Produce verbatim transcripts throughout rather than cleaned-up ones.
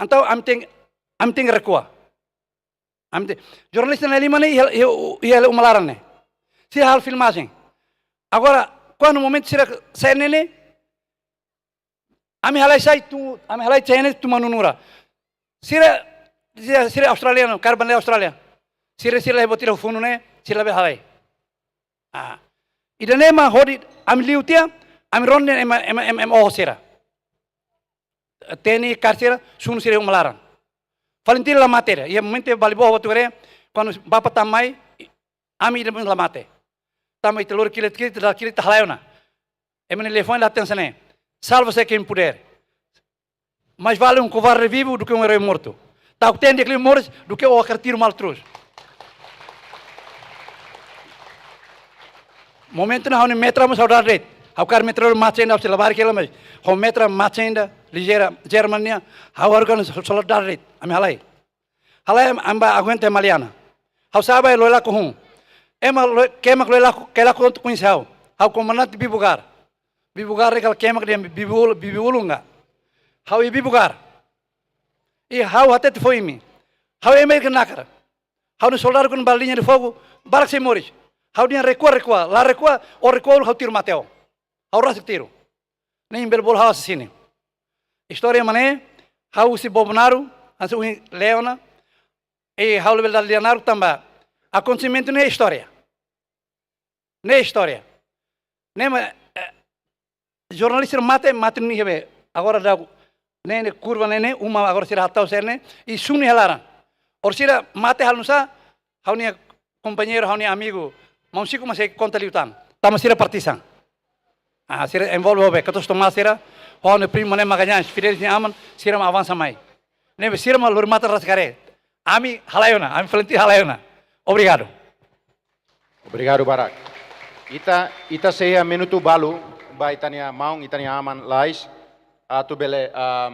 Entaun ami tenke, ami tenke rekua. Ami tenke, jornalista na'in-lima ne'e iha, iha, iha uma laran ne'e. Sira halo filmajen. Agora, kuandu momentu sira sa'e ne'e, ami halai sai tu, ami halai sai ne'e tun ba Nunura. Sira, sira, sira australianu, kaer bandeira Austrália. Sira, sira la'ós buat ida funu ne'e, sira labele halai. Ah. Ida-ne'e mak hodi ami liu tiha, ami rona ema, ema, ema, ema oho sira. Teni kaer sira, sunu sira uma laran. Valentina la mate ida. Iha momentu Balibo hotu kere, kuandu bapa tama mai, ami ida pun la mate. Tama ita lori kilat, kilat, ita kilat, ita halai ona. Ema nia liafuan la tenke hanesan ne'e: "Salva-se quem puder." Mais vale um covarde vivo do que um herói morto. Ta'uk tende kli moris duke o hakarak tiru malu terus. Momentu ne'e ha'u-nia metra mós saudade de'it. Ha'u kaer metra mate ida, ha'u sei labarik hela, mais ho metra mate ida, lijeira, German nian, ha'u haruka saudade de'it. Ami halai. Halai, ami bá aguenta Maliana. Ha'u sa'e ba Loelaco hun. Ema Loe-, keimak Loelaco, Loelaco kontu koñese ha'u. Ha'u komandante Bibugar. Bibugar ne'e kala keimak dehan Bibu-, Bibu-Ulun ka. Ha'u iha Bibugar. I ha'u hatete fó imi. Ha'u ema ida nakar. Ha'u-nia soldadu kuandu ba liña de fogu, barak sei moris. Ha'u dehan rekua, rekua, la rekua, ó rekua uluk ha'u tiru mate ó. Ha'u rasik tiru. Ne'e imi bele bolu ha'u asesinu. Istória mak ne'e, ha'u husi Bobonaro, hanesan ohin Leona, i ha'u labele dada lia naruk tanba akontesimentu ne'e istória. Ne'e istória. Ne'e mak, eh, jornalista mate, mate ne'e iha be. Agora daudaun ne'e, ne'e kurva ne'e, ne'e, uma agora sira hatau sira ne'e, i sunu iha laran. Orsida mate halo nusá, ha'u-nia kompañeiru, ha'u-nia amigu, maun Chico mak sei konta liután. Tanba sira partisan. Ah, sira envolve ho be, Katos Tomás sira, ho ha'u-nia primu ne'e Magalhães, Fidelis nia aman, sira mak avansa mai. Ne'ebé sira mak lori matan rasik haree. Ami halai ona, ami Valentina halai ona. Obrigadu. Obrigadu barak. Ita, ita sei iha minutu balu ba ita-nia maun, ita-nia aman Lais. Atu bele, ah,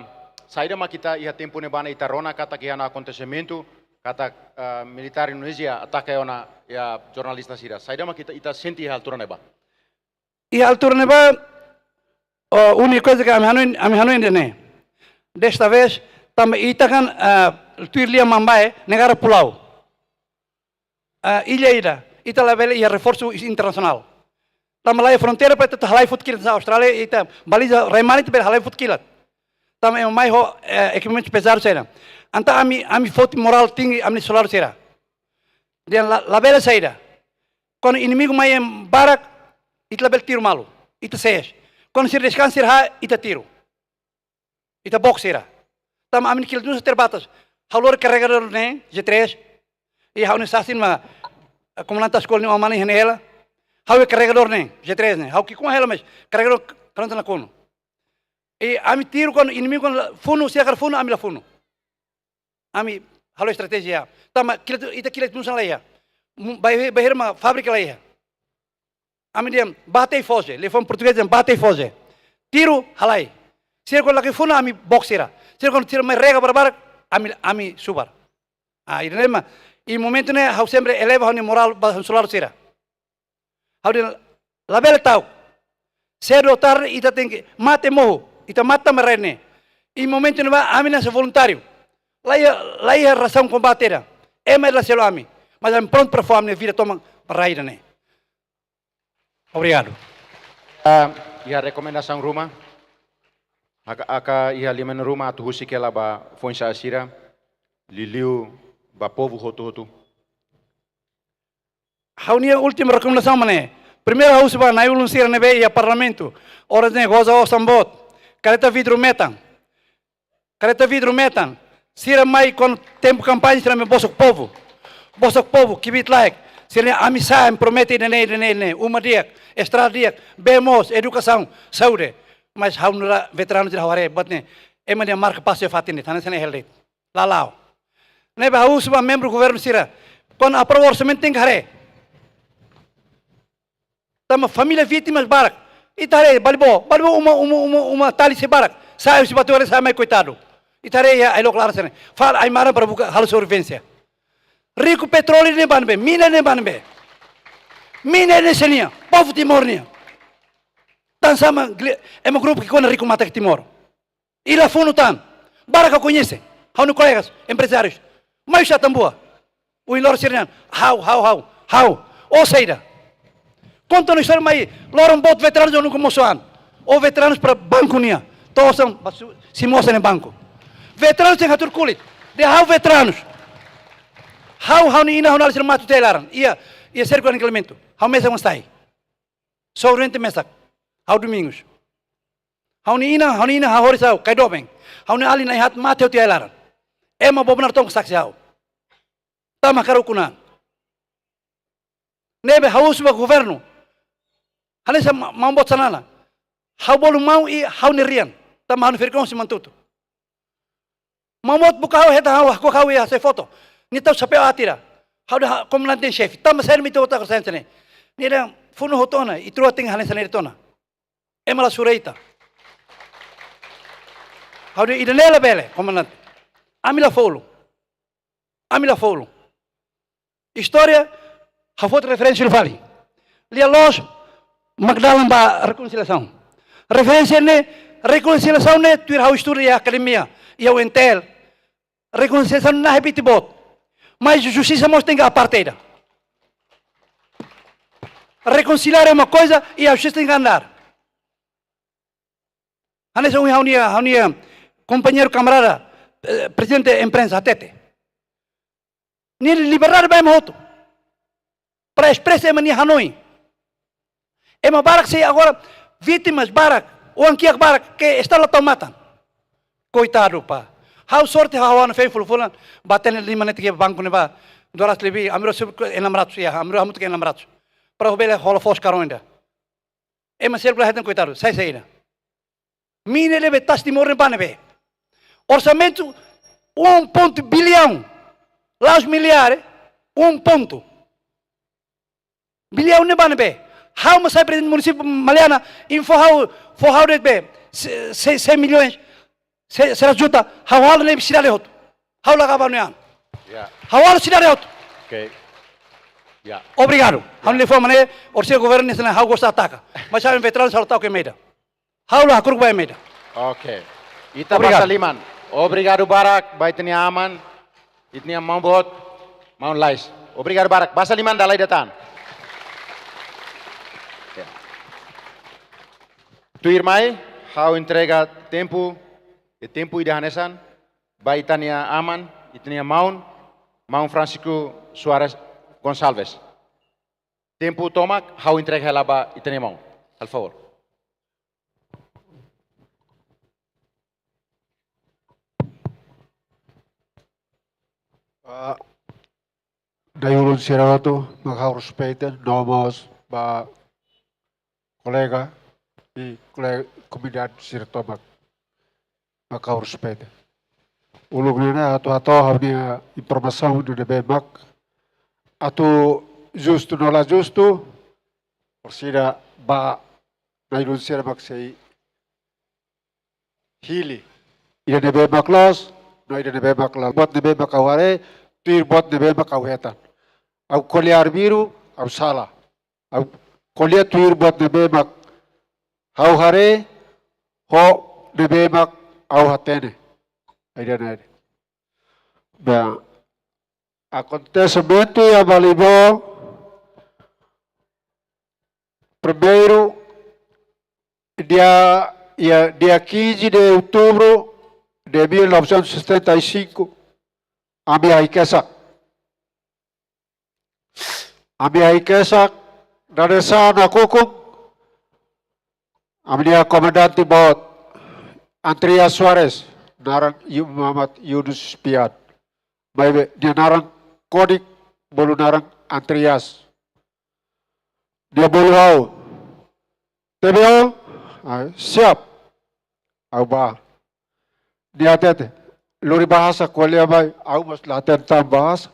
saida mak ita iha tempu ne'ebá ne'e ita rona katak iha ona akontesimentu, katak, ah, militár Indonézia ataka ona iha jornalista sira. Saida mak ita, ita sente iha altura ne'ebá? Iha altura ne'ebá, oh, úniku koisa ke ami hanoin, ami hanoin dehan ne'e. Desta vez, tanba ita kan, ah, tuir lia Mambae, negara pulau. Ah, illa ida, ita labele iha reforsu internasionál. Tanba laiha fronteira para ita halai foti kilat hanesan Austrália, ita baliza rai-marin ita bele halai foti kilat. Tanba ema mai ho, eh, ekipamentu pezadu sira. Entaun ami, ami foti morál tinggi ami-nia soldadu sira. Dehan la, labele saida. Kuandu inimigu mai iha barak, ita labele tiru malu. Ita sees. Kuandu sira deskansa sira hahán, ita tiru. Ita book sira. Tanba ami-nia kilat nusá terbatas. Ha'u lori karregadór ne'e, G três. I ha'u-nia sasin mak, eh, komandante eskola nia oan-mane iha ne'e hela. Ha'u iha karregadór ne'e, G três ne'e. Ha'u ki'ikoan hela mais karregadór karanta nakonu. I ami tiru kuandu inimigu kuandu la funu, sira hakarak funu, ami la funu. Ami halo estratéjia. Tanba kilat, ita kilat nusá laiha. Mu-, bainhira, bainhira mak fábrika laiha. Ami dehan bate e foge, liafuan portugés dehan bate e foge. Tiru, halai. Sira kuandu lakohi funu, ami book sira. Sira kuandu sira mai rega barbarak, ami, ami subar. Ah, ida-ne'e mak, iha momentu ne'e, ha'u sempre eleva ha'u-nia morál ba soldadu sira. Ha'u dehan labele ta'uk. Sedu ou tarde, ita tenke mate mohu. Ita mate tanba rai ne'e. Iha momentu ne'ebá, ami hanesan voluntáriu. Laiha, laiha rasaun kombate ida. Ema la selu ami. Mas ami prontu para fó ami-nia vida tomak ba rai ida-ne'e. Obrigadu. Ah, iha rekomendasaun ruma. Aka, aka iha liman ruma atu husik hela ba foin-sa'e sira. Liuliu ba povu hotu-hotu. Ha'u-nia última rekomendasaun mak ne'e. Primeiru ha'u husu ba na'i-ulun sira ne'ebé iha parlamentu. Oras ne'e goza osan boot. Kareta vidru metan. Kareta vidru metan. Sira mai kuandu tempu kampaña sira mai bosok povu. Bosok povu, kbiit laek. Sira dehan ami sa'e, ami promete ida-ne'e, ida-ne'e, ida-ne'e. Uma di'ak, estrada di'ak, bee moos, edukasaun, saúde. Mas ha'u nu'udar veteranu sira ha'u haree buat ne'e. Ema dehan marka pasu iha fatin de'it, hanesan ne'e hela de'it. La la'o. Ne'ebé ha'u husu ba membru governu sira. Kuandu aprova orsamentu tenke haree. Tanba família vítima barak. Ita haree, Balibo, Balibo uma, uma, uma, uma tali sei barak. Sa'e husi Batureira, sa'e mai koitadu. Ita haree iha ailok laran sira-ne'e. Fali ai-maran para buka halo sobrevivência. Riku petróleu ne'e ba ne'ebé, mina ne'e ba ne'ebé. Mina ne'e sé nian, povu Timor nian. Tansá mak gli-, ema grupu ki'ikoan riku matak Timor. I la funu tan. Barak ha'u koñese. Ha'u-nia kolegas emprezárius, mai husi Atambua. Ohin loron sira dehan, ha'u, ha'u, ha'u, ha'u. Ó saida? Konta ona istória mai, loron boot veteranus nunka mosu an. Ó veteranus para banku nian. To'o osan ba su-, simu osan iha banku. Veteranus tenke hatuur kulit. Dehan ha'u veteranus. Ha'u, ha'u-nia inan, ha'u-nia alin sira mate tiha ai-laran. Iha, iha sirku anikilamento. Ha'u mesak mak sai. Sobrevivente mesak. Ha'u Domingos. Ha'u-nia inan, ha'u-nia inan hahoris ha'u, kai doben. Ha'u-nia alin na'in-haat mate hotu tiha ai-laran. Ema bobo naroton saksi ha'u. Tanba hakarak ukun an. Ne'ebé ha'u husu ba governu. Hanesan ma-, maun boot Xanana. Ha'u bolu maun iha ha'u-nia rian. Tanba ha'u-nia ferik-oan husi Manatuto. Maun boot buka ha'u, hetan ha'u, hakuak ha'u iha hasai foto. Nia tau xapeu aat ida. Ha'u dehan komandante en xefe. Tanba saida mak ita hotu agora hanesan ne'e? Nia dehan funu hotu ona, ita rua tenke hanesan ne'e de'it ona. Ema la sura ita. Ha'u dehan ida-ne'e labele, komandante. Ami la fó ulun. Ami la fó ulun. Istória, ha'u foti referénsia fali. Lia loos, mak dalan ba rekonsiliasaun. Referénsia ne'e, rekonsiliasaun ne'e, tuir ha'u estuda iha akademia, iha U N T L. Rekonsiliasaun ne'e la hetan boot. Mas justisa mós tenke apartida. Rekonsiliar é uma coisa e a justiça tem que andar. Hanesan ohin ha'u-nia, ha'u-nia kompañeiru kamarada, eh, prezidente imprensa hatete. Nia liberdade ba ema hotu. Para espresa ema nia hanoin. Ema barak sei agora, vítimas barak, oan kiak barak, ke Estadu la tau matan. Koitadu, pá. Ha'u sorte ha'u hanoin feen fulan-fulan, bá hatene lima netik iha banku ne'ebá, dua ratus lebih, ami rua sira enam ratus, ya, ami rua hamutuk enam ratus. Para bele hola foos karona ida. Ema seluk la hetan, koitadu, sai saida. Mina ne'ebé tasi Timor ne'e ba ne'ebé. Orsamentu um ponto bilhão. La'ós milhar, eh? Um ponto. Bilhão ne'e ba ne'ebé. Ha'u mak sai prezidente munisípiu Maliana, info ha'u, fó ha'u de'it be. Se-, se-, cem milhões, se-, seratus juta, ha'u halo ne'e sidade hotu. Ha'u la gaba ne'e an. Ya. Ha'u halo sidade hotu. Oke. Ya. Obrigadu. Ya. Ha'u-nia liafuan mak ne'e, orsida governu ne'e sena ha'u gosta ataka. Mas ha'u veteranu sala tau ke meida. Ha'u la hakuruk ba ema ida. Oke. Ita Obrigadu. Basa liman. Obrigadu barak ba ita-nia aman, ita-nia maun boot, maun Lais. Obrigadu barak. Basa liman dala ida tan. Ya. Tuirmai, ha'u entrega tempu, e tempu ida hanesan, ba ita-nia aman, ita-nia maun, maun Francisco Soares Gonçalves. Tempu tomak, ha'u entrega hela ba ita-nia maun. Halo favór. Ah, na'i-ulun sira hotu, mak ha'u respeita, no mós ba kolega, i kolega komunidade sira tomak, mak ha'u respeita. Uluk ne'e atu hato'o ha'u-nia informasaun ne'ebé mak atu justu no la justu, orsida ba na'i-ulun sira mak sei hili. Ida ne'ebé mak loos, no ida ne'ebé mak la. Buat ne'ebé mak ha'u haree, tuir buat ne'ebé mak ha'u hetan. Ha'u ko'alia arbiru, ha'u sala. Ha'u ko'alia tuir buat ne'ebé mak ha'u haree, ho ne'ebé mak ha'u hatene. Ida-ne'e. Bem, akontesimentu iha Balibo, primeiru, dia, iha dia quinze de outubro de mil novecentos e setenta e cinco, ami hakesak. Ami hakesak, dadeer-saan nakukun, ami-nia komandante boot, Andreas Soares, naran Yu-, Muhammad Yunus Pian. Maibé, nia naran kodik, bolu naran Andreas. Nia bolu ha'u. Tebeo? Ah, siap. Ha'u bá. Nia hatete. Lori bahasa ko'alia mai, ha'u mós la hatene tan bahasa.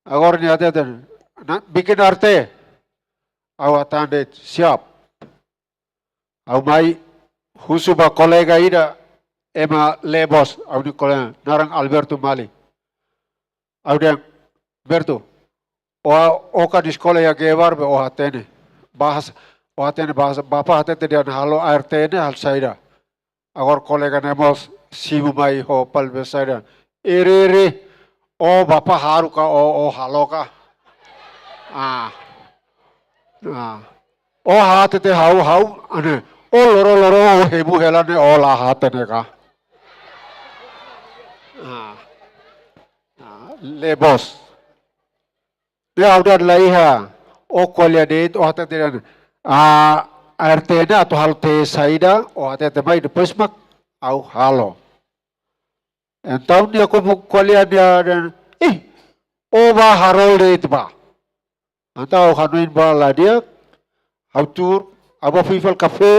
Agora nia hatete. Na, bikin R T. Ha'u hatán de'it, siap. Ha'u mai husu ba kolega ida ema Lebos, ha'u-nia kolega, naran Alberto Mali. Ha'u dehan, Berto, ó, ó kan eskola iha Gevar be ó hatene bahasa, ó hatene bahasa, bapa hatete dehan halo R T ne'e halo saida. Agora kolega ne'e mós simu mai ho pal besada. Ere, ere, ó bapa haru ka ó, ó halo ka. Ah. Ah. Ó hatete ha'u, ha'u, ne'e. Ó loro, loro, ó hemu hela ne'e, ó la hatene ka. Ah. Ah, lebos. Ne'e ha'u dehan la iha, ó ko'alia de'it, ó hatete dehan. Ah, A R T ne'e atu halo te saida, ó hatete mai depois mak ha'u halo. Entaun nia komu ko'alia nia dehan, ih, ó bá harol de'it bá. Entaun ha'u hanoin bá la di'ak, ha'u tuur, ha'u bá fui fali kafé,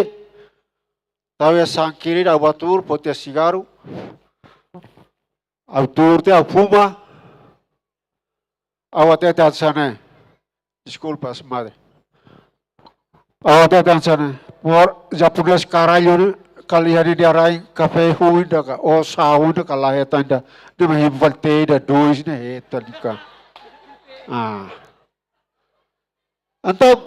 tau iha sangkiri, ha'u bá tuur, foti iha sigarru, ha'u tuur tiha, ha'u fuma, ha'u hatete hanesan ne'e. Deskulpa, madre. Ha'u hatete hanesan ne'e. Por japonés caralho ne'e, kala iha ninia rain, kafé huin ida ka, ou xá huin ida ka la hetan ida. Ne'e mak hemu fali te ida, dois ne'e hetan ka. Ah. Entaun,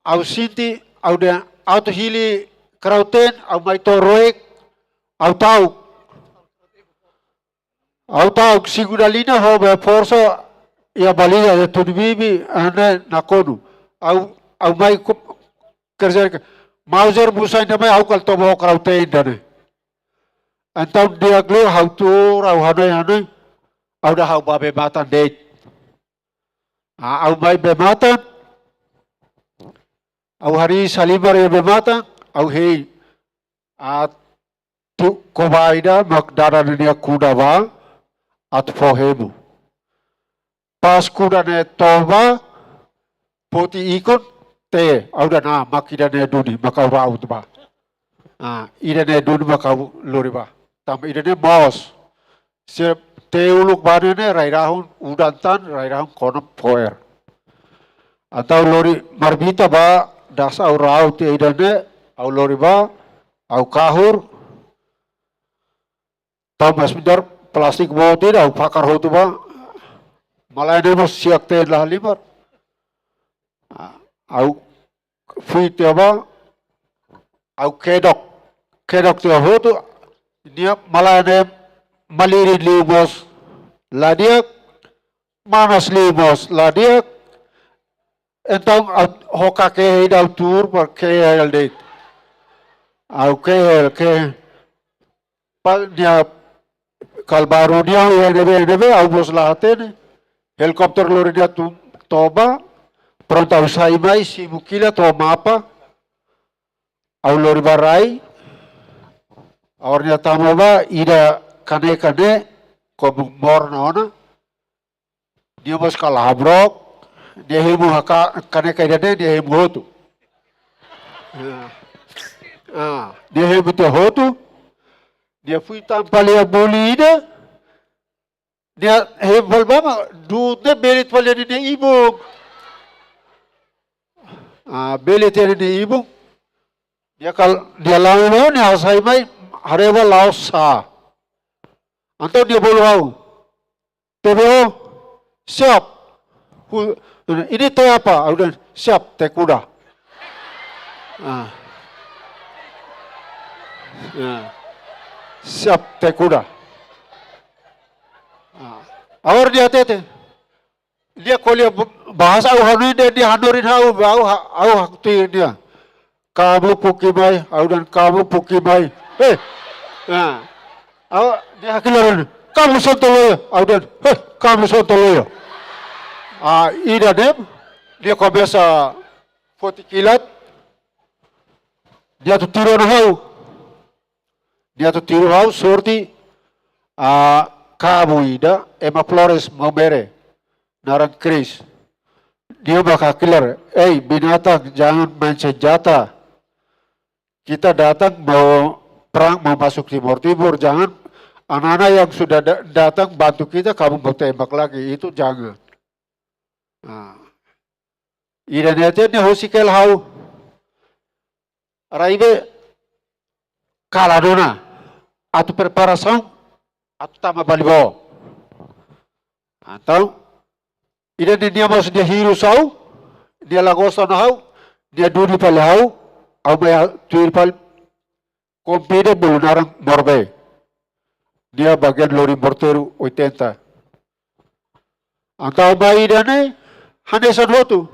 ha'u sente, ha'u dehan, ha'u atu hili krauten, ha'u mai to'o roik, ha'u ta'uk. Ha'u ta'uk segunda liña ho be forsa, iha baliza, iha tun bibi, ne'e nakonu. Ha'u, ha'u mai ko-, kerja ke. Mauser busa ida mai, ha'u kala toba ho krauten ida ne'e. Entaun di'ak liu, ha'u tuur, ha'u hanoin, hanoin. Ha'u dehan ha'u bá bee-matan de'it. Ah, ha'u mai bee-matan. Ha'u harii halimar iha bee-matan, ha'u hein. Atu koba ida mak dada ninia kuda bá, atu fó hemu. Pas kuda ne'e toba, foti ikun, tee, ha'u dehan, ah, mak ida ne'e duni, mak ha'u ra'ut bá. Ah, ida ne'e duni mak ha'u lori bá. Tanba ida ne'e moos. Se tee uluk bá ne'e ne'e, rai-rahun udan tan, rai-rahun kona fo'er. Entaun lori marmita bá, dasa ha'u ra'ut tiha ida ne'e, ha'u lori bá, ha'u kahur, tau masin-midar plástiku boot ida, ha'u fakar hotu bá, malae ne'e mós siak-teen la halimar. Ah, ha'u fui tiha bá, ha'u kedok, kedok tiha hotu, nia malae ne'e malirin liu mós la di'ak, manas liu mós la di'ak, entaun ha'u ho kakehe ida ha'u tuur para kehe hela de'it. Ha'u kehe, kehe. Pas nia kala barullu nian iha ne'ebé, ne'ebé, ha'u mós la hatene. Helikópteru lori nia tun toba. Prontu ha'u sai mai, simu kilat ho mapa. Ha'u lori bá rai. Ha'u-nia tama bá, ida kaneka ne'e, komu morna ona. Nia mós kala habrok, nia hemu haka-, kaneka ida ne'e, nia hemu hotu. Ah, ah, nia hemu tiha hotu, nia fui tan fali iha buli ida, nia hemu fali bá mak, du'ut ne'e belit fali ninia ibun. Ah, belit tiha ninia ibun. Nia kala, nia la'o, nia hasai mai, haree bá la'o sá. Entaun nia bolu ha'u. Tebe ó, siap. Hu-, ini tee apa? Ha'u dehan, siap, tee kuda. Ah. Ah. Siap, tee kuda. Ah. Agora nia hatete. Nia ko'alia ba-, bahasa ha'u hanoin dehan nia hanorin ha'u, ha'u ha-, ha'u haktuir nia. Kamu puki mai, ha'u dehan kamu puki mai. Hei. Ah. Ha'u, nia hakilar dehan, kamu sontoloyo. Ha'u dehan, hei, kamu sontoloyo. Ah, ida ne'e, nia komesa foti kilat. Nia atu tiru ona ha'u. Nia atu tiru ha'u sorte, ah, kabu ida, ema Flores Maubere, naran Chris. Nia mak hakilar, ei, binatang, jangan main senjata. Kita datang mau perang, mau masuk Timor Timur, jangan anak-anak yang sudah da-, datang bantu kita, kamu mau tembak lagi, itu jangan. Ah. Ida ne'e tiha nia husik hela ha'u. Rai be kalan ona. Atu preparasaun, atu tama Balibó. Entaun, ida ne'e nia mós nia hirus ha'u, nia la gosta ona ha'u, nia duni fali ha'u, ha'u mai tuir fali, komprida bolu naran Morobé. Nia bagian lori morteiru oitenta. Entaun ba ida-ne'e, hanesan hotu.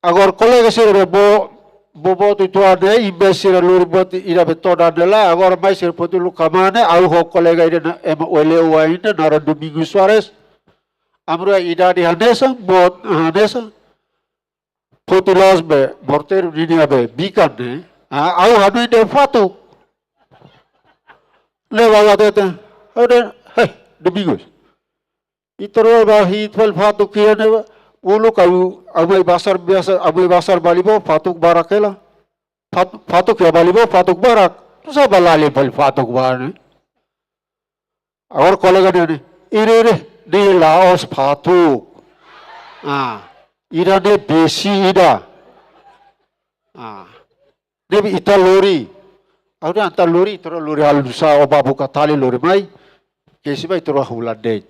Agora kolega sira be bo, bo boot uitoan ne'e, imbes sira lori buat ida be todan ne'e lae, agora mai sira foti uluk kamane, ha'u ho kolega ida ne'e ema oe leu ainda, naran Domingos Soares. Ami rua idade hanesan, boot hanesan. Foti loos be, morteiru ninia be, bikan ne'e. Ah, ha'u hanoin dehan fatuk. Ne'e ba hatete. Ha'u dehan, "Hei, Domingos. Ita rua ba hi'it fali fatuk ki'ik ne'e ba. Uluk ha'u, ha'u mai bazar biasa, ha'u mai bazar Balibo, fatuk barak hela. Fat-, fatuk iha Balibo, fatuk barak. Nusá ba lalin fali fatuk ba ne'e?" Agora kolega dehan ne'e, "Ire, ire, ne'e la'ós fatuk. Ah, ida-ne'e besi ida. Ah, ne'ebé ita lori." Ha'u dehan ita lori, ita rua lori halo nusá, ó ba buka tali lori mai. Kesi ba ita rua hulan de'it.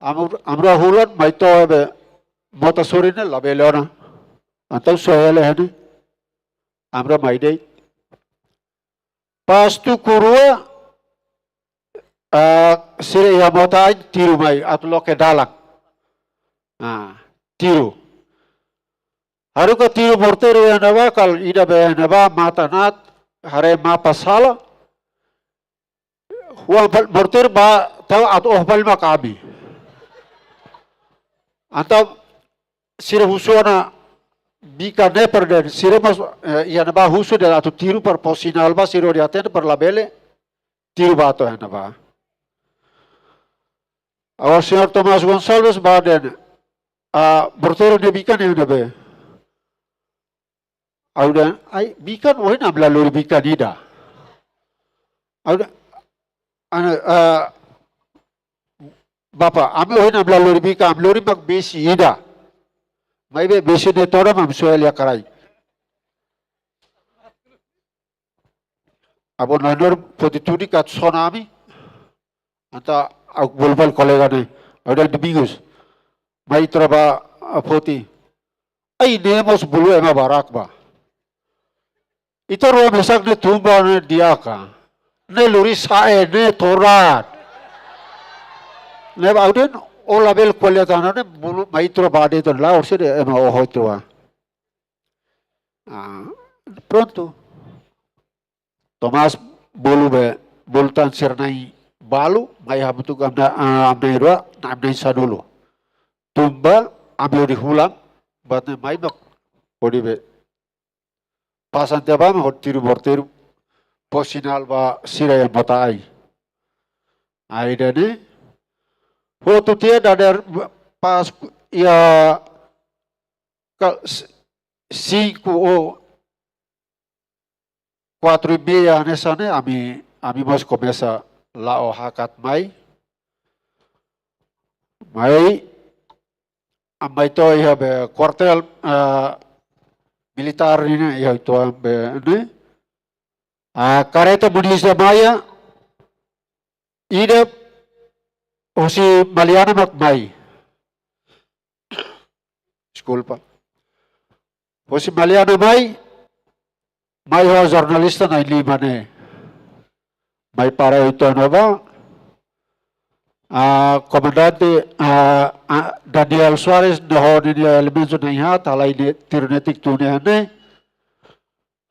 Ami, ami rua hulan mai to'o be mota sorin ne'e labele ona. Entaun soe hela iha ne'e. Ami rua mai de'it. Pas tuku rua, ah, sira iha mota ain tiru mai atu loke dalan. Ah, tiru. Haruka tiru morteiru iha ne'ebá, kala ida be iha ne'ebá, matan aat, haree mapa sala. Huan fali morteiru ba tau atu oho fali mak ami. Entaun sira husu ona bikan ne'e para dehan, sira mós, eh, iha ne'ebá husu dehan atu tiru para pos sinál ba sira hodi atende para labele tiru ba to'o iha ne'ebá. Agora señór Tomás Gonçalves ba dehan, ah, morteiru nia bikan ne'e ne'ebé? Ha'u dehan, "Ai, bikan ohin ami la lori bikan ida." Ha'u dehan, "Ana, ah, Bapa, ami ohin ami la lori bikan, ami lori mak besi ida. Maibé besi ne'e todan ami soe hela iha karaik." Avó Nainor foti tudik atu sona ami. Entaun ha'u bolu fali kolega ne'e. Ha'u dehan, "Domingos, mai ita rua ba, ah, foti." "Ai, ne'e mós bolu ema barak ba. Ita rua mesak ne'e tun ba ne'e di'ak ka. Ne'e lori sa'e, ne'e todan." Ne'e ba ha'u dehan, "Ó labele ko'alia tan ne'e, bolu mai ita rua ba de'it ona, la'ós de'it ema oho ita rua." Ah, prontu. Tomás bolu be, bolu tan sira na'in balu, mai hamutuk ami na'in, ah, ami na'in rua, ami na'in sanulu. Tun ba, ami hodi hulan, buat ne'e mai mak, hodi be. Pasan tiha ba mak, hodi tiru morteiru, pos sinál ba sira iha mota ain. Ai dani, hotu tiha dadeer pas iha ka-, s-, cinco ou quatro e meia hanesan ne'e, ami, ami mós komesa la'o hakat mai. Mai, ami mai to'o iha be kuartél, ah, militár ne'e, iha uitoan be ne'e. Ah, karreta munisia mai, ida hosi Maliana mak mai. Deskulpa. Hosi Maliana mai, mai ho jornalista na'in-lima ne'e. Mai para uitoan ne'ebá, ah, komandante, ah, ah, Daniel Soares, ne'e ho ninia elementu na'in-haat, halai ne'e tiru netik tun iha ne'e.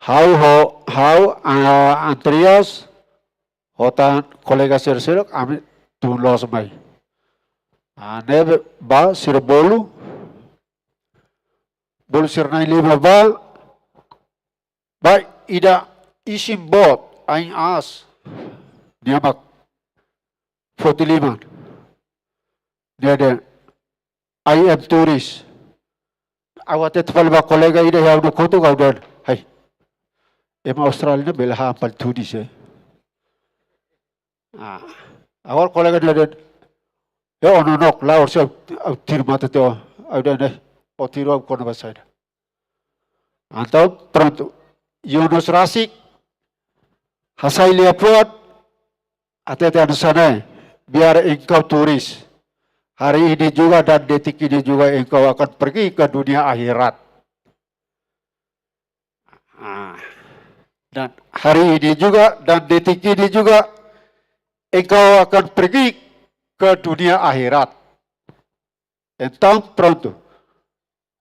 Ha'u ho, ha'u, ah, Andreas, ho tan kolega sira seluk, ami tun loos mai. Ah, ne'ebé ba sira bolu, bolu sira na'in-lima ba, ba ida isin boot, ain aas, nia mak foti liman. Nia dehan, "I am tourist." Ha'u hatete fali ba kolega ida iha ha'u-nia kotuk, ha'u dehan, "Hai, ema Austrália ne'e bele han fali turis, eh." Ah, agora kolega nia dehan, "Ó nonook, la'ós ha'u tiru matan tiha ó." Ha'u dehan, "Eh, ó tiru ha'u kona-ba saida." Entaun, prontu. Yunus rasik, hasai liafuan, hatete hanesan ne'e, "Biar engkau turis. Hari ini juga dan detik ini juga engkau akan pergi ke dunia akhirat." Ah. Dan hari ini juga, dan detik ini juga, engkau akan pergi ke dunia akhirat. Entaun, prontu.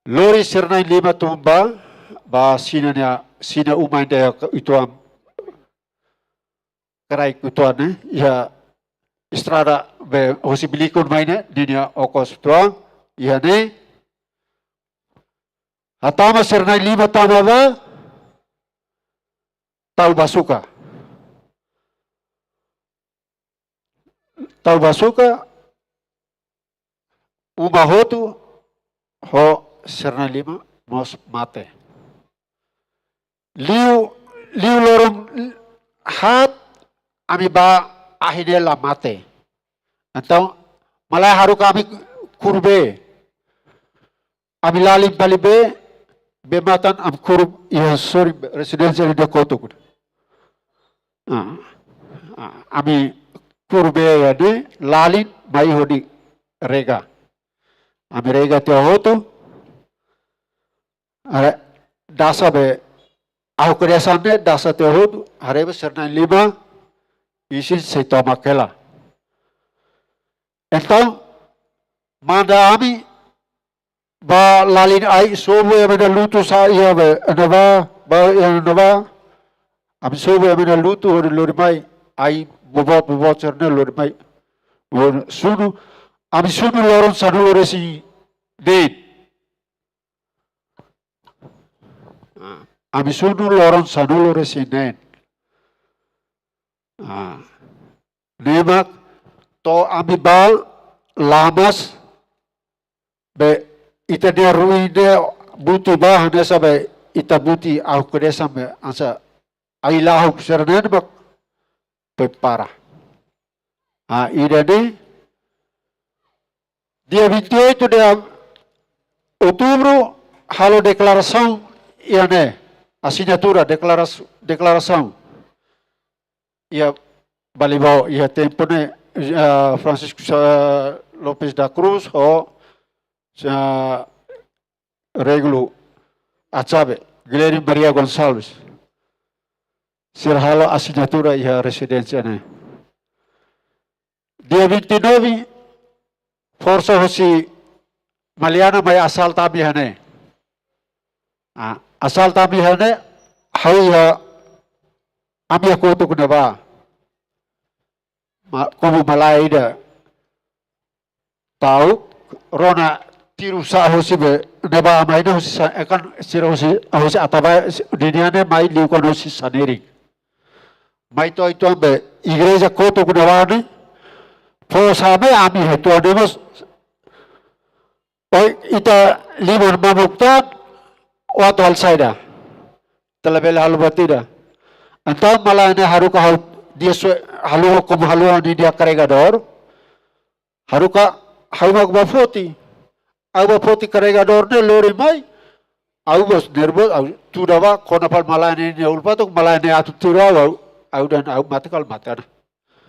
Lori sira na'in-lima tun ba, ba sira-nia, sira-nia uma ida iha uitoan, kraik uitoan ne'e, iha estrada be hosi Bilikun mai ne'e, ninia okos uitoan, iha ne'e. Hatama sira na'in-lima tama ba, tau ba sukat. Tau ba sukat, uma hotu ho sira na'in-lima mós mate. Liu, liu loron haat, ami ba ahi ne'e la mate. Entaun, malae haruka ami kuru bee. Ami lalin fali bee, bee matan ami kuru iha sorin rezidénsia ida kotuk. Ah, ah, ami kuru bee iha ne'e, lalin, mai hodi rega. Ami rega tiha hotu, haree, dasa be, ahu keresan ne'e, dasa tiha hotu, haree be sira na'in-lima, isin sei tomak hela. Entaun, manda ami, ba lalin ai sobu iha ami-nia lutu sa'e iha be, ne'ebá, ba iha ne'ebá. Ami sobu iha ami-nia lutu, hodi lori mai, ai boboot, boboot sira-ne'e lori mai. Hodi sunu, ami sunu loron sanulu-resin-neen. Ah, ami sunu loron sanulu-resin-neen. Ah. Ne'e mak to'o ami ba lamas be ita-nia ruin ne'e buti ba hanesan be ita buti ahu keresan be hanesan ai-lahuk sira-ne'e mak prepara. Ah, ida-ne'e dia vinte e oito de outubro halo deklarasaun iha ne'e, asinatura, deklaras-, deklarasaun. Iha Balibaú, iha tempu ne'e, ah, Francisco Sa-, Lopes da Cruz ho, ah, Regulo Atxabe, Guilherme Maria Gonçalves. Sira halo asinatura iha rezidénsia ne'e. Dia vinte e nove, forsa hosi Maliana mai asalta ami iha ne'e. Ah, asalta ami iha ne'e, ha'u iha ami-nia kotuk ne'ebá. Ma-, komu malae ida ta'uk, rona tiru sa'e hosi be, ne'ebá mai ne'e hosi Sa-, eh, kan sira hosi, hosi Atabae, ninia ne'e mai liu kona hosi Sanerin. Mai to'o uitoan be igreja kotuk ne'ebá ne'e, fó sa'e ami iha uitoan ne'e mós. Oi, ita liman mamuk tan, o atu halo saida. Ita labele halo buat ida. Entaun malae ne'e haruka ha'u, nia sue, haluha komu haluha ninia karregadór. Haruka ha'u mak bá foti. Ha'u bá foti karregadór ne'e lori mai. Ha'u mós nervozu, ha'u tuda bá, kona fali malae ne'e nia ulfatuk, malae ne'e atu tiru ha'u, ha'u, ha'u dehan ha'u mate kala mate ona.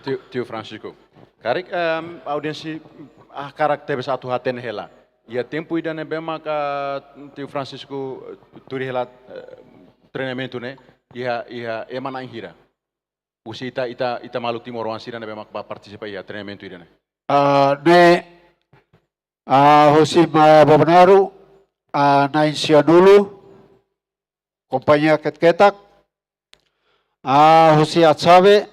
Tiu, Tiu Francisco. Karik, em, audiénsia, ah, karik tebes atu hatene hela. Iha tempu ida ne'ebé maka Tiu Francisco, eh, tuir hela, eh, treinamentu ne'e, iha, iha ema na'in hira. Husi ita, ita, ita maluk timoroan sira ne'ebé mak bá partisipa iha treinamentu ida-ne'e. Ah, ne'e, ah, husi Maia Bobonaro, ah, na'in sianulu, kompañia ketak-ketak, ah, husi Atxabe,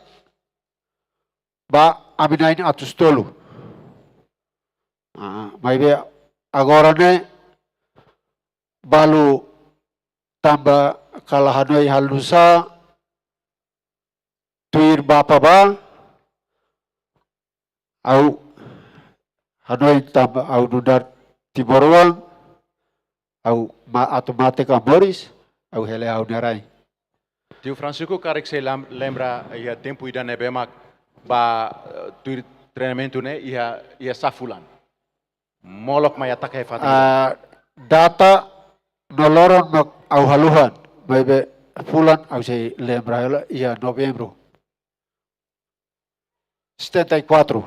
bá ami na'in atus tolu. Ah, maibé agora ne'e, balu tanba kala hanoin halo nusá, tuir bapa bá, ha'u hanoin tanba ha'u nu'udar timoroan, ha'u ma-, atu mate ka moris, ha'u hela ha'u-nia rain. Tiu Francisco karik sei lam-, lembra iha tempu ida ne'ebé mak bá, eh, tuir treinamentu ne'e iha, iha sá fulan. Molok mai atake iha fatin. Ah, data no loron mak ha'u haluha, maibé fulan ha'u sei lembra hela iha Novembru. Setenta e quatro.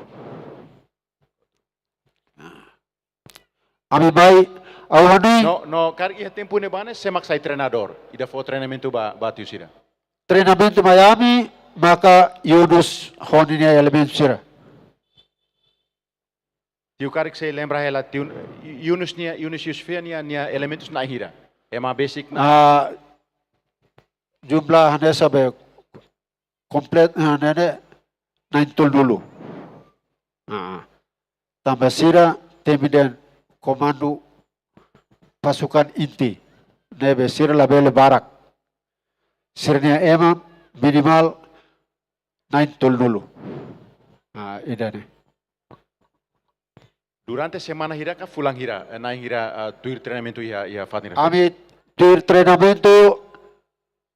Ami mai, ha'u hanoin. No, no, karik iha tempu ne'ebá ne'e sé mak sai treinadór. Ida fó treinamentu ba, ba tiu sira. treinamentu mai ami, maka Yunus ho ninia elementu sira. Tiu karik sei lembra hela tiu Yunus nia, Yunus Yusufia nia, nia elementus na'in hira. Ema basic na. Ah, jumlah hanesan be kompletu, ah, ne'e ne'e na'in tolunulu. Ah. Tanba sira temi dehan komandu pasukan inti. Ne'ebé sira labele barak. Sira-nia ema minimal na'in tolunulu. Ah, ida-ne'e. Durante semana hira ka fulan hira, eh, na'in hira, ah, tuir treinamentu iha, iha fatin rasik? Ami tuir treinamentu,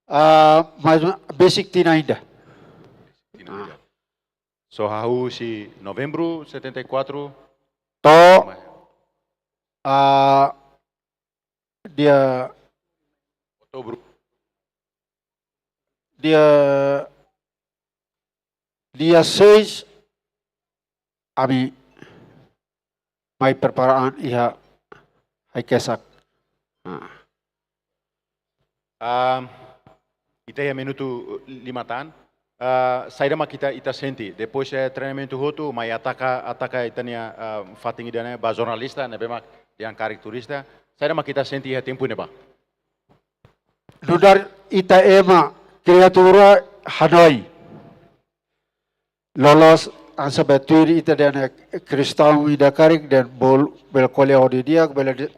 ah, mais basic tinan ida. Tinan ida. So hahú husi Novembru setenta e quatro. To'o, ah, dia Outubru. Dia, dia seis, ami mai prepara an iha Haikesak. Ah. Ah, ita iha minutu lima tan. Ah, saida mak ita, ita sente. Depois, eh, treinamentu hotu, mai ataka, ataka ita-nia, ah, fatin ida-ne'e ba jornalista, ne'ebé mak dehan karik turista. Saida mak ita sente iha tempu ne'ebá? Nu'udar ita ema kriatura hanoin. Loloos hanesan be tuir ita dehan kristaun ida karik dehan bol-, bele ko'alia ho di'ak, bele di-,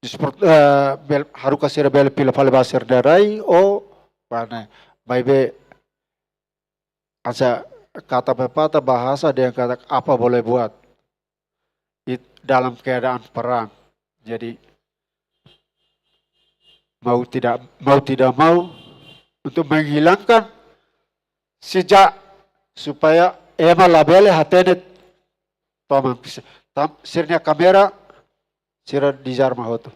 disport-, eh, bele haruka sira bele fila fali ba sira-nia rai, ou, ba ne'e, maibé hanesan kata pepatah bahasa dehan katak apa boleh buat. It-, dalam keadaan perang. Jadi, mau tidak, mau tidak mau, untuk menghilangkan sejak supaya ema labele hatene toman. Tam-, sira-nia kamera, sira dezarma hotu.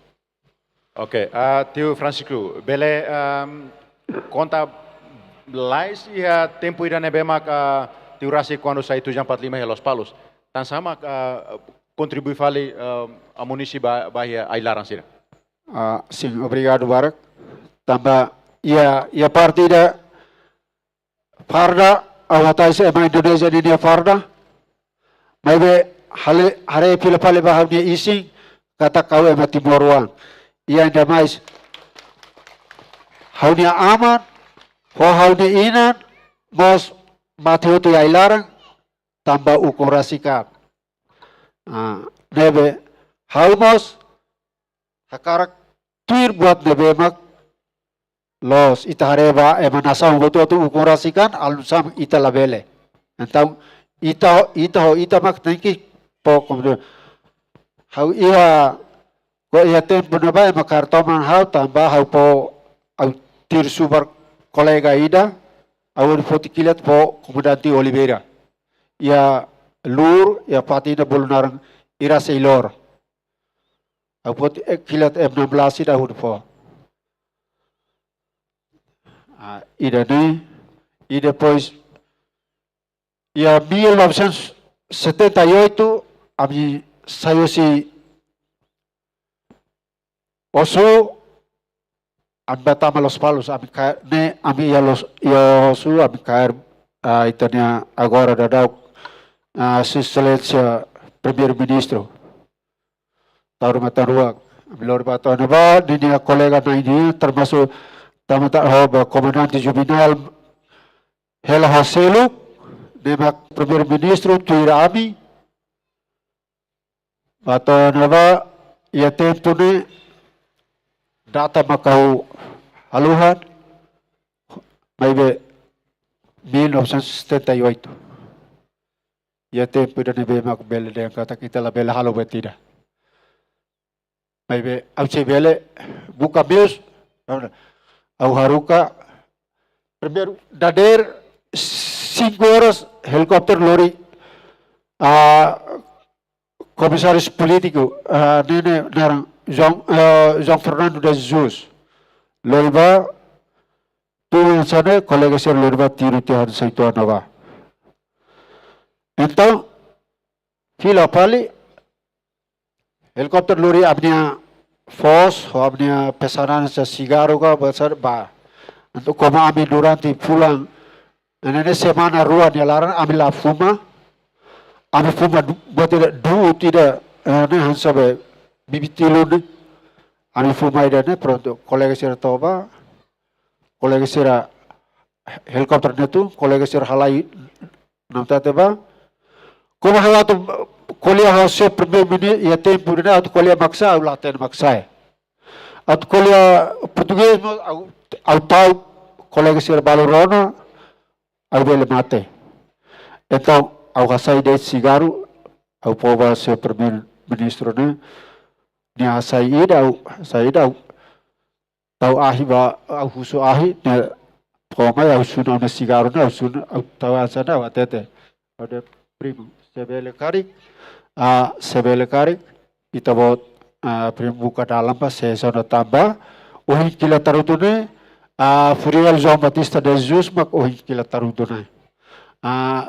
Oke, ah, tiu Francisco, bele, ehm, konta lalais iha tempu ida ne'ebé mak, ah, tiu rasik kuandu sai tujuh empat lima iha Lospalos. Tansá mak, ah, kontribui fali, ehm, amunisi ba, ba iha ai-laran sira? Ah, sin, obrigadu barak. Tanba iha, iha partida farda, ha'u hatais ema Indonézia ninia farda. Maibé hale, haree fila fali ba ha'u-nia isin, katak ha'u ema timoroan. I ainda mais, ha'u-nia aman, ho ha'u-nia inan, mós mate hotu iha ai-laran, tanba ukun rasik an. Ah, ne'ebé, ha'u mós, hakarak tuir buat ne'ebé mak loos, ita haree ba ema nasaun hotu-hotu ukun rasik an, alun sam ita labele. Entaun, ita, ita ho ita mak tenke fó komunidade. Ha'u iha, ko iha tempu ne'ebá ema kaer toman ha'u tanba ha'u fó, ha'u tuir subar kolega ida, ha'u foti kilat fó komandante Oliveira. Iha Lur, iha fatin ida bolu naran Iraceylor. Ha'u foti, eh, kilat M enam belas ida hodi fó. Ah, ida-ne'e, i depois, iha mil novecentos e setenta e oito, ami sai husi Ossu, ami bá tama Lospalos, ami kaer, ne'e, ami iha Los-, iha Ossu, ami kaer, ah, ita-nia agora daudaun, ah, Sua Exelénsia Primeiru-Ministru. Tahun matan rua, ami lori ba to'o ne'ebá, ninia kolega na'in nian, termasuk tama ta-, ho ba komandante Juvenal, hela ho seluk, ne'e mak Primeiru-Ministru, tuir ami, ba to'o ne'ebá, iha tempu ne'e, data mak ha'u haluha, maibé mil novecentos e setenta e oito. Iha tempu ida ne'ebé mak bele dehan katak ita labele halo buat ida. Maibé, ha'u sei bele buka meius, ha'u haruka, primeiru, dadeer, cinco horas, helikópteru lori, ah, komisáriu polítiku, ah, ne'e ne'e naran João, ah, João Fernando de Jesus. Lori ba, tuir hanesan ne'e, kolega sira lori ba tiru tiha hanesan uitoan ne'ebá. Entaun, fila fali, helikópteru lori ami-nia foos, ho ami-nia pesanan hanesan sigarru ka, besar ba. Entaun, koma ami durante fulan, ne'e semana rua nia laran, ami la fuma, ami fuma du-, buat ida, du'ut ida, eh, ne'e hanesan be bibi tilun ne'e, ami fuma ida ne'e, prontu, kolega sira toba, kolega sira helikópteru ne'e tun, kolega sira halai namtete ba. Kona ha'u atu ko'alia ho señór Primeiru-Ministru, iha tempu ne'e atu ko'alia mak sa'e, ha'u la hatene mak sa'e. Atu ko'alia portugés mós, ha'u, ha'u ta'uk, kolega sira balu rona, ha'u bele mate. Entaun, ha'u hasai de'it sigarru, ha'u fó ba señór Primeiru-Ministru ne'e, nia hasai ida, ha'u hasai ida, ha'u tau ahi ba, ha'u husu ahi, ne'e fó mai, ha'u sunu ha'u-nia sigarru ne'e, ha'u sunu, ha'u tau hanesan ne'e, ha'u hatete. Ha'u dehan primu, se bele karik, ah, se bele karik, ita-boot, ah, primu buka dalan ba, se sona tan ba, ohin Kila Tarutu ne'e, ah, Furiel João Batista de Jesus, mak ohin Kila Tarutu ne'e. Ah,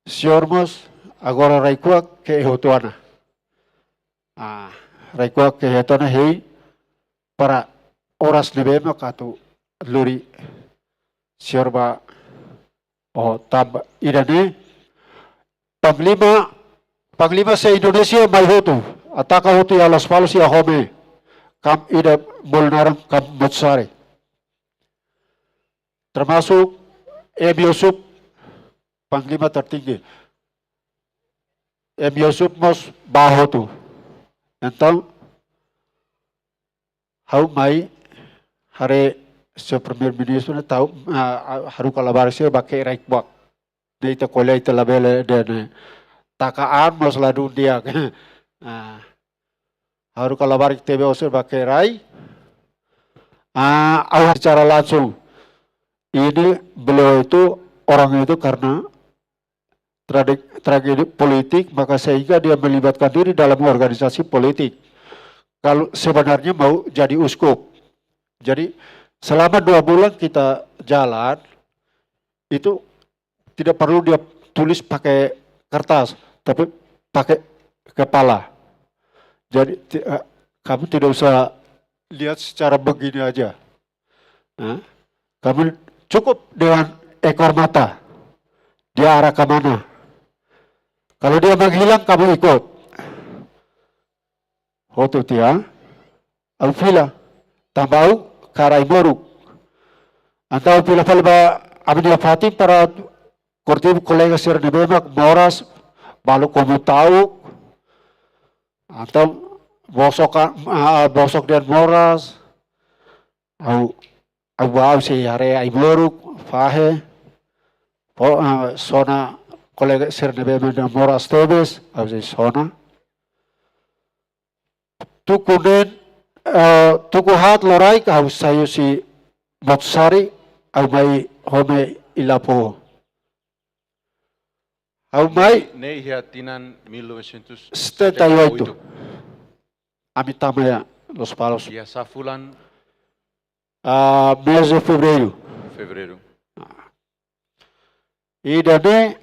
señór mós, agora rai-kuak ke'e hotu ona. Ah, rai-kuak ke'e hotu ona hein, para oras ne'ebé mak atu lori señór ba, oh, tan ba ida ne'e. Panglima, panglima se-Indonézia mai hotu, ataka hotu iha Lospalos iha Home. Kampu ida bolu naran kampu Machar. Termasuk M Yusuf, panglima tertinggi. M Yusuf mós ba hotu. Entaun, ha'u mai haree señór Primeiru-Ministru ne'e tau, ah, ah, haruka labarik sira ba ke'e rai-kuak. Ne'e ita ko'alia ita labele dehan ne'e taka an mós ladún di'ak. Ah, haruka labarik T V O sira ba ke'e rai. Ah, ha'u secara langsung. Ini beliau itu, orang itu karena trade-, tragedi politik, maka sehingga dia melibatkan diri dalam organisasi politik. Kalau sebenarnya mau jadi uskup. Jadi, selama dua bulan kita jalan, itu tidak perlu dia tulis pakai kertas, tapi pakai kepala. Jadi, ti-, eh, kamu tidak usah lihat secara begini aja. Hah? Kamu cukup dengan ekor mata. Dia arah ke mana? Kalau dia menghilang, kamu ikut. Hotu tiha, ha'u fila. Tanba ha'u kara ai-moruk. Entaun ha'u fila fali ba ami-nia fatin para kortibu kolega sira ne'ebé mak moras, balu komu ta'uk. Entaun bosok ka-, ah, bosok dehan moras. Ha'u, ha'u ba ha'u sei haree ai-moruk, fahe. Fó, ah, sona kolega sira ne'ebé mak moras tebes, ha'u sei sona. Tuku neen, eh, tuku haat loraik ha'u sai husi Machar, ha'u mai Home Ilapoo. Ha'u mai Ne'e iha tinan mil novecentos setenta e oito. Setenta e oito. Ami tama iha Lospalos. Iha sá fulan? Ah, mês de fevereiro. Fevereiro. Ida-ne'e,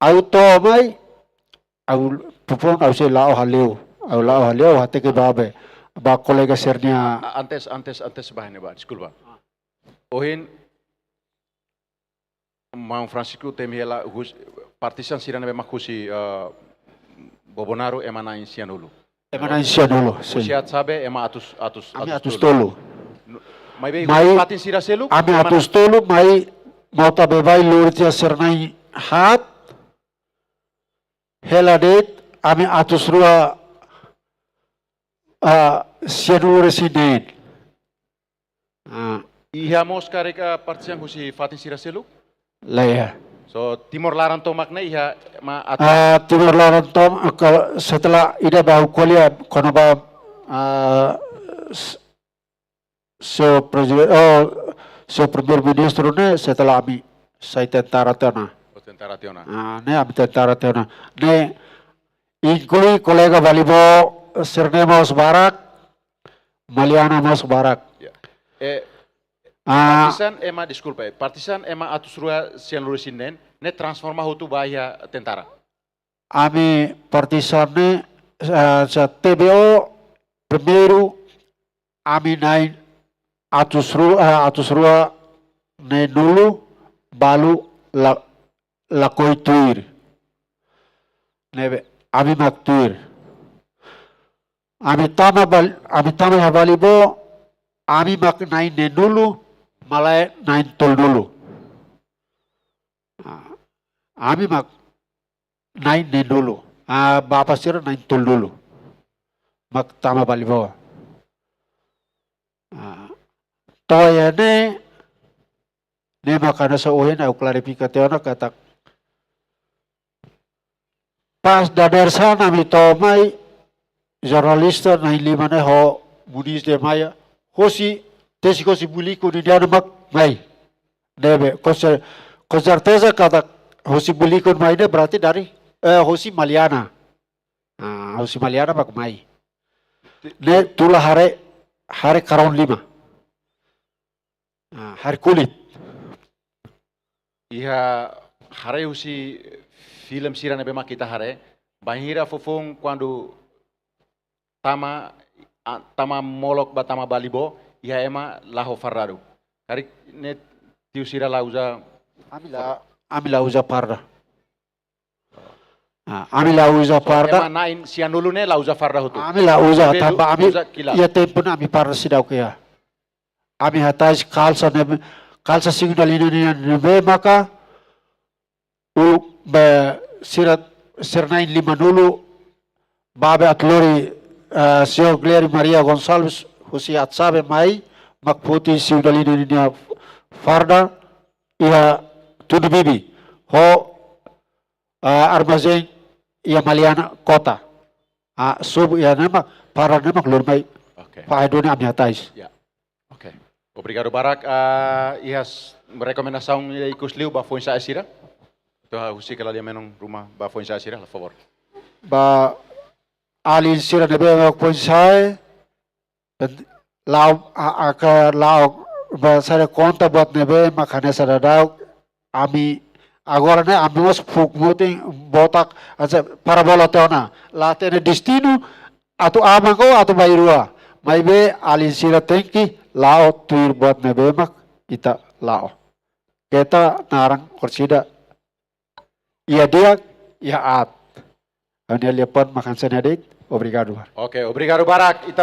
ha'u to'o mai, ha'u pupon, ha'u sei la'o hale'u. Ha'u la'o hale'u, hateke ba be, ba kolega sira-nia. A-, antes, antes, antes ba ne'ebá, deskulpa. Ohin, Maun Francisco temi hela hus-, partizan sira ne'ebé mak husi, eh, Bobonaro ema na'in sianulu. Ema na'in sianulu, sin. Husi Atsabe ema atus, atus, Ami atus atus tolu. Tolu. Nu-, maibé Mai, fatin sira seluk, ami ema atus tolu, mai mota bebé lori tiha sira na'in haat. Hela de'it, ami atus rua, ah, sianulu-resin-neen. Ah. Iha mós karik partizan husi fatin sira seluk? Lae, iha. So, Timor laran tomak ne'e iha mak atus? Ah, Timor laran tomak, setelah ida ba ha'u ko'alia kona-ba, ah, s-, señór preziden-, oh, señór primeiru-ministru ne'e setelah ami sai tentara tiha ona. Oh, tentara tiha ona. Ah, ne'e ami tentara tiha ona. Ne'e inklui kolega Balibo sira-ne'e mós barak, Maliana mós barak. Ya. Eh, Ah. Partizan ema, deskulpa, eh, partizan ema atus rua sianulu-resin-neen, ne'e transforma hotu ba iha tentara? Ami partizan ne'e, eh, sa T B O, primeiru, ami na'in atus rua, eh, atus rua neenulu balu la, lakohi tuir. Ne'ebé, ami mak tuir. Ami tama bal-, ami tama iha Balibó, ami mak na'in neenulu, malae na'in tolunulu. Ah, ami mak na'in neenulu. Ah, bapa sira na'in tolunulu. Mak tama Balibó. Ah, to'o iha ne'e, ne'e mak hanesan ohin ha'u klarifika tiha ona katak pas dadeer-saan ami to'o mai, jornalista na'in lima ne'e ho Muniz de Maia, hosi, tesik hosi Buliku nian mak mai. Ne'ebé, com cer-, com certeza katak hosi Buliku mai ne'e berarti dari, eh, hosi Maliana. Ah, hosi Maliana mak mai. Ne'e tula haree, haree karón lima. Ah, haree kulit. Iha haree husi filme sira ne'ebé mak ita haree, bainhira foufoun kuandu tama, a, tama molok ba tama Balibó, iha ema la'o fardadu. Karik ne'e tiu sira la uza. Ami la, ami la uza farda. Ah, ami la uza. So, farda. Ema na'in sianulu ne'e la uza farda hotu. Ami la uza. Ne'ebé tanba ami uza kila. Iha tempu ne'e ami farda seidauk iha. Ami hatais kalsa ne'ebé, kalsa segunda linha ne'e, ne'ebé maka uluk be sira, sira na'in limanulu, babe aat lori, eh, señór Glery Maria Gonçalves, husi Atsabe mai, mak foti segunda linha ninia farda, iha Tuni Bibi. Ho, eh, armazén iha Maliana kota. Ah, sobu iha ne'e mak, farda ne'e mak lori mai. Oke. Fahe duni ami hatais. Ya. Oke. Obrigadu barak. Ah, iha s-, rekomendasaun ida ikus liu ba foin-sa'e sira? Entaun, ah, husik hela lia menon ruma ba foin-sa'e sira, la favór. Ba alin sira ne'ebé mak foin-sa'e, pen-, la'o, a, a, ka la'o, ba sa'e konta buat ne'ebé mak hanesan daudaun, ami agora ne'e, ami mós fuk mutin botak, hanesan parabola tiha ona. La hatene destinu, atu aban ka atu bainrua. Maibé alin sira tenke la'o tuir buat ne'ebé mak ita la'o. Keta naran korsida. Iha di'ak, iha aat. Ami-nia liafuan mak hanesan ne'e de'it. Obrigadu. Oke, obrigadu barak. Ita